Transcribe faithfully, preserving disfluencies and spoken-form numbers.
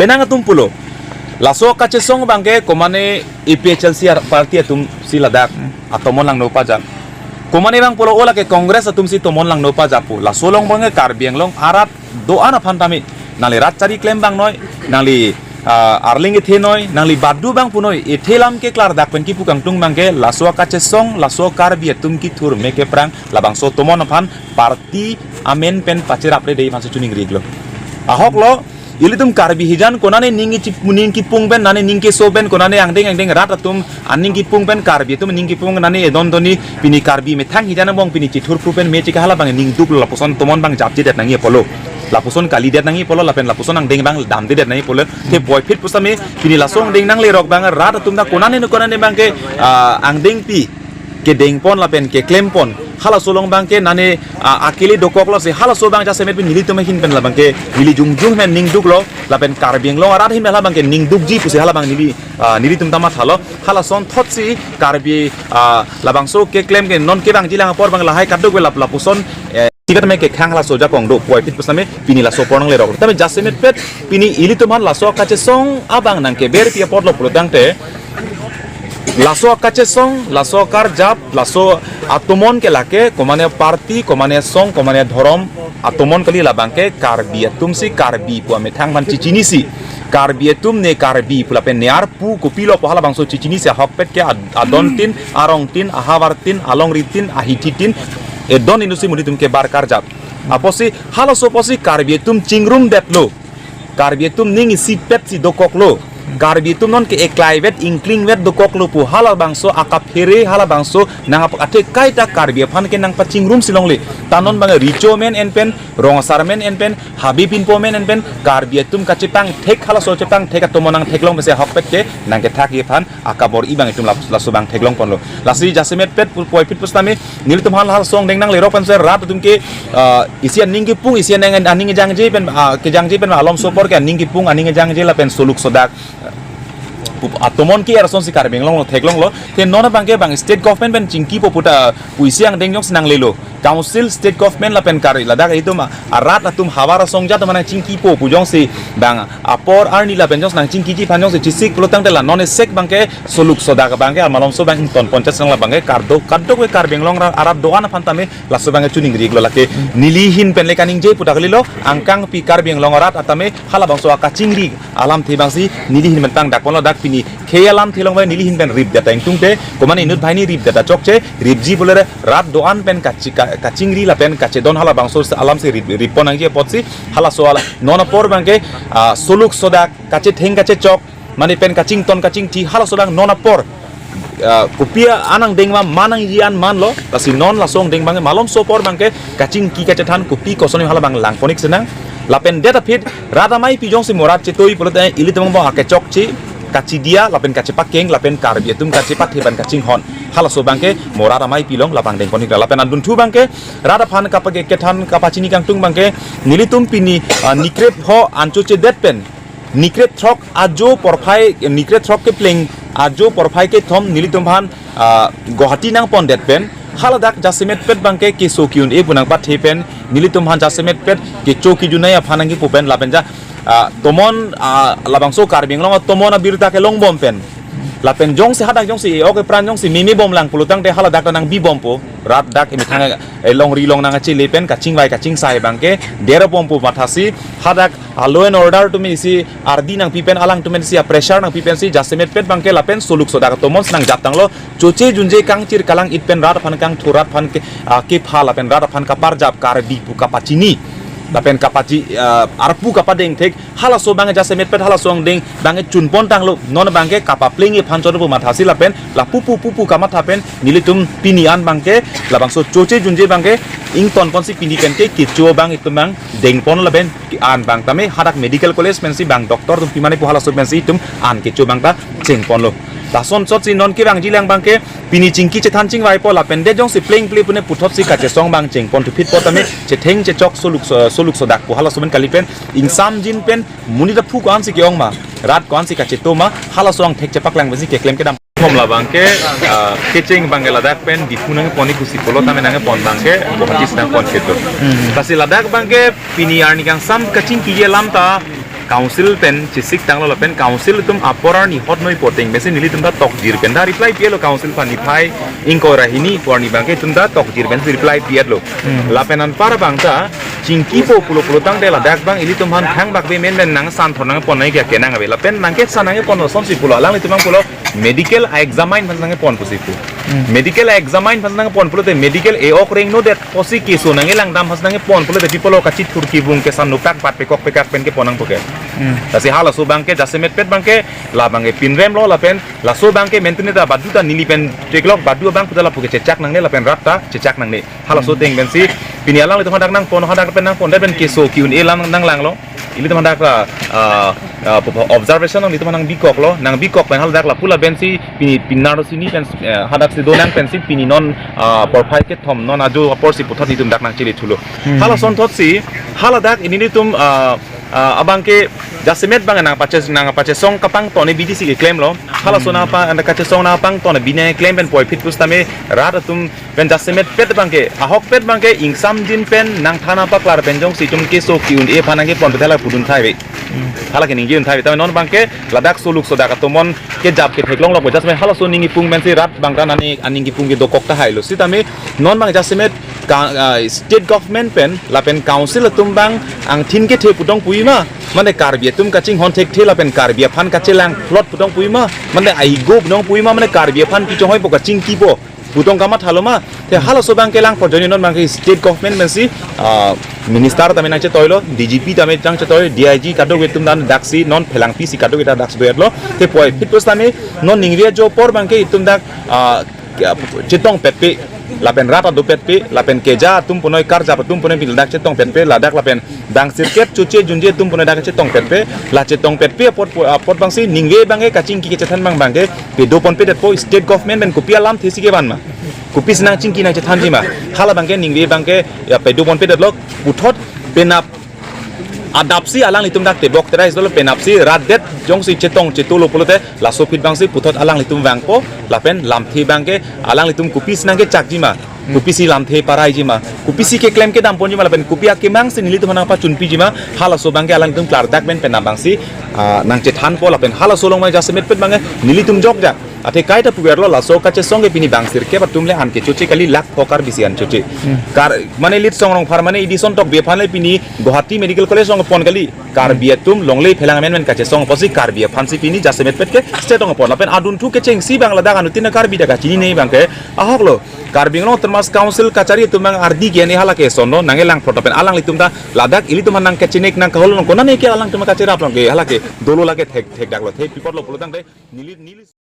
Penang atum pulo. Laso kachesong abangke komane A P H L C ar-, party atumsi ladak atomon langno pajak. Komane abang pulo o lake Congress atumsi tomon langno pajak pu. Laso along abangke Karbi Anglong arat do-an aphan tame. Nangli rat chari klem abang noi, nangli, ah, arling ethe noi, nangli badu abang punoi, ethe lam keklardak pen kipu kangtung abangke, laso kachesong, laso Karbi atum kethur me keprang, labangso tomon aphan party amen pen pacheraple dei aphansi choningri iklo. Ahok lo, ilitum Karbi hijan konane ning ichip, ning kipung pen, nane ning keso pen, konane angdeng angdeng rat atum aning kipung pen, Karbi atum ning kipung nane edon doni, pini Karbi methang hijan abang pini chithurpru pen me chika hala abang ning duklo, lapuson tomon abang japjedet nangji apotlo. Lapuson kalidet nangji apotlo, lapen lapuson angdeng abang damdedet nangji apotlo. Te puvoiphit pusitame pini laso angdeng nanglerok abang rat atum ta konane no konane abangke, ah, angdengpi kedengpon lapen keklempon. Halaso along abangke nane, ah, akele dokoklo si halaso abang jasemet pen nelitum ahin pen labangke neli jongjong pen ning duklo lapen Karbi Anglong arat ahin pen hala abangke ning dukji pusi hala abang neli, ah, nelitum ta mathalo. Halason thotsi Karbi, ah, labangso keklem ke non kevangji lang apor abang lahai kadokave lap lapuson, eh, tiket me kekhang halaso ajakong do puvoiphit pusitame pini laso apor nanglerok. Tame jasemet pet pini ilitum aphan laso kachesong abang nangkeberpi apotlo pulotangte laso kachesong, laso karjap, laso atomon ke lake, komane party, komane song, komane dhorom, atomon kali labangke, Karbi atumsi Karbi pu amethang aphan chichinisi. Karbi atum ne Karbi pu lapen ne arpu kopilo pu halabangso chichinisi ahokpet ke ad-, adon tin, arong tin, ahavar tin, alongri tin, ahithi tin, edon inutsi monit atum kebar karjap. Apotsi, halaso apotsi Karbi atum chingrumdetlo. Karbi atum ning isipetsi dokoklo. Karbi atum non ke eklaivet, ingklingvet dokoklo pu halabangso akaphere, halabangso nang ap-, athe kaita Karbi aphan ke nangpachingrumsi longle. Ta non abang Recho amen en pen, Rong Asar amen en pen, Habe Pinpo amen en pen, Karbi atum kachepangthek halaso chepangthek atomon nangtheklong pensi ahokpet ke nangkethakji aphan akabor-i abang itum lap-, laso abang theklongponlo. Lasi jasemet pet pu-, puvoiphit pusitame nelitum aphan halaso angdeng nanglerok pensi rat atum ke, ah, isi aning kipung, isi aning, aning kejangje pen, ah, kejangje pen malomso apor ke aning kipung, aning kejangje lapen soluk sodak. Pu-, atomon ke arson si Karbi Anglong lo theklonglo. Te non abangke abang state government pen chingkipo pu ta puisi angdeng jongsi nanglelo. Council, state government lapen Karbi ladak itum arat atum havar asong jat mana chingkipo pu jongsi abang apor arni lapen jongsi nangchingkiji aphan jongsi chisik pulotangte la non esek abangke soluk sodak abangke malomso abang ingtonpon chesang labangke kardo kadokave Karbi Anglong ra-, arat do-an aphan tame laso abangke choningri iklo lake neli ahin pen le kaningje pu ta kalilo angkangpi Karbi Anglong arat atame halabangso akachingri alamthe abangsi neli ahin pen tangdakponlo dak pini khei alamthe along abang neli ahin pen ripdet ta ingtungte komane inut banghini ripdet ta chokche ripji pulere rat do-an pen kachi-, ka-, kachingri lapen kachedon halabangso alamsi rip, rippon nangji apotsi halaso ala non apor abangke, ah, soluk sodak kachetheng kachechok mane pen kachington kachingthi halaso abang non apor, ah, kopi an angdeng ma man nangji an manlo, lasi non laso angdeng abang malomso apor abangke kachingki kachethan kopi koson hala abang langpon-ik sinang. Lapen det aphi rat ameipi jongsi morat chetoi pulote ilitum abang akechokche kachidia lapen kachepakeng lapen Karbi atum kachepathe pen kachinghon. Halaso abangke morat ameipi along labang dengpon-ik lapen adunthu abangke rat aphan kapake kethan kapachini kangtung abangke nelitum pini, ah, nikrep ho ancho chedet pen nikrep throk ajo porphai, nikrep throk kepleng ajo porphai kethom nelitum aphan, ah, Guwahati nangpondet pen haladak jasemet pet abangke keso ki-un-e pu nangpathe pen nelitum aphan jasemet pet kecho kejunei aphan nangkipu pen lapen ja, ah, tomon, ah, labangso Karbi Anglong tomon abirta kelongbom pen lapen jongsi hadak jongsi e-ok epran jongsi meme bomlang pulotangte haladak ta nangbibompo rat dak emethang elongri long nangchele pen kachingvai kachingsai abangke derbompo mathasi hadak a law and order atum isi ardi nangpi pen alangtum isi a pressure nangpi pensi jasemet pet abangke lapen soluk sodak atomon si nangjaptanglo choche junje kangchir kalang-it pen rat aphan kangthur rat aphan ke, ah, kepha lapen rat aphan kaparjap Karbi pu kapachini lapen kapachi, ah, arpu kapadengthek halaso abang jasemet pet halaso angdeng abang chunpontanglo non abangke kapaplengji aphan chotpo mathasi lapen lapu pu pu pu kamatha pen nelitum pini an abangke labangso choche junje abangke ingtonponsi pini penke kecho abang itum abang dengpon lapen an abang tame hadak medical college pensi abang doctor atum pimane pu halaso pensi itum an kecho abang ta chengponlo. Lason chotsi non kevangji lang abangke pini chingki chethan chingvaipo lapen det jongsi plengple pune puthotsi kachesong abang chengpon thuphitpo tame chetheng chechok soluk so-, soluk sodak pu halaso pen kali pen ingsamjin pen monit aphu ko-ansi ke-ong ma rat ko-ansi kacheto ma halaso angthek chepaklang pensi keklem kedam. Thom labangke, ah, kecheng abangke ladak pen Diphu nangpon-ik pusi pulo tame nangpon abangke Guwahati si nangpon kedo. Lasi ladak abangke pini arni kangsam kachingkiji alam ta Council pen chesik tanglo lapen council atum apor arni hot noi poteng pensi nelitum ta tokjir pen ta reply pi-etlo, council aphan niphai ingkoi ra hini apor arni abangke itum ta tokjir pensi reply pi-etlo. Hmm. Lapen anpar abang ta chingkipo pulo pulo tangte ladak abang ilitum aphan thangbak be men pen nang santhor nangpon nangke kenang ave. Lapen nangkesan nangpon asonsi pulo, alanglitum abang pulo medical examine aphan nangpon pusi pu. Hmm. Medical examine aphan nangpon pulote medical e-ok rengnodet pusi keso nanglangdam aphan nangpon pulote pi pulo, kachithur kevung kesan nopak bat pekok pekak pen kepon nangpo ke. Hmm. Lasi halaso abangke jasemetpet abangke la abangke pinremlo lapen laso abangke mentene ta badu ta neli pen teklok badu abang puta lapu ke chechak nangne lapen rat ta chechak nangne. Halaso ateng pensi pini alanglitum hadak nangpon, hadak pen nangpon, dak pen keso ki-un-e lang nanglanglo. Ilitum hadak la, ah, ah, observation nanglitum nang bikoklo, nang bikok pen haladak lapu lapensi pini pinarlo sini pen, eh, hadak si donang pensi pini non, ah, porphai kethom non ajo aporsi puthot nelitum dak nangchele thulo. Hmm. Halason thotsi haladak nelitum, ah, ah, abangke jasemet abang nangpache, nangpachesong kapangton abidi si keklemlo. Halaso nangpa, nangkachesong nangpangton abidi klem pen puvoiphit pusitame rat atum pen jasemetpet abangke, ahokpet abangke ingsamjin pen nangthan nangpaklar pen jongsi itum keso ki-un-e aphan nangkepon pu ta la pudun thai ave. Hmm. Hala keningje un thai ave. Tame non abangke ladak soluk sodak atum non kejap ketheklonglo pu jasemet halaso aning kipung pensi rat abang ta nani aning kipung kedokok tahailo. Sitame non abang jasemet ka, ah, state government pen lapen council atum abang angthin kethe pudong puima, mane Karbi atum kachinghon thekthe lapen Karbi aphan kachelang plot pudong puima, mane aigo pudong puima, mane Karbi aphan kechonghoipo kachingkipo pudong kamathalo ma. Te halaso abangke lang porjoni non abangke state government pensi, ah, minister tame nangchetoilo, D G P tame nangchetoi, D I G kadokave atum dan daksi non phelangpi si kadokave ta daksi do-etlo. Te puvoiphit pusitame non ningve ajo apor abangke itum dak, ah, chetongpetpe, lapen rat adopetpe, lapen keja atum punoi karjap atum punoi pi ladak chetongpetpe, ladak lapen dangsirkep choche junje atum punoi dak chetongpetpe, la chetongpetpe apot pu, apot abangsi ningve abangke kachingki kachethan abang abangke pedoponpedetpo, state government pen kopi alamthe si kevan ma, kopisi nangchingki nangchethanji ma, hala abangke ningve abangke ya pedoponpedetlo, puthot penap adapsi alanglitum dak tebok terai solo penapsi rat det jongsi chetong chetulo pulote laso aphi abangsi puthot alanglitum vangpo lapen lamthe abangke alanglitum kopisi nangkechakji ma, kopisi lamthe paraiji ma, kopisi keklem kedamponji ma lapen kopi akemang si nelitum aphan nangpachunpiji ma, halaso abangke alanglitum klardak pen penap abangsi, ah, nangchethanpo lapen halaso along ma jasemetpet abangke nelitum jokjak. Athe kaita puverlo laso kachesong ke pini dangsirkep atum le an kechoche kali, lakh pho Karbi si an choche. Hmm. Kar, mane Litsong Rongphar mane Edison Tokbi aphan le pini Guwahati Medical College along pon kali. Karbi atum longle phelang amen men kachesong apotsi Karbi aphansi pini jasemetpet ke state along pon. Lapen adunthu kechengsi abang ladak anuttin a-Karbi ta kachinine abangke ahoklo. Karbi Anglong Autonomous Council kachari atum abang ardi ke ne hala ke sonlo nangkelang plot pen alanglitum ta ladak ilitum aphan nangkachinek nangkahol nang konane ke alanglitum kachirap along ke hala ke dolo lake thek thekdaklo, thek pipotlo pulo tangte neli neli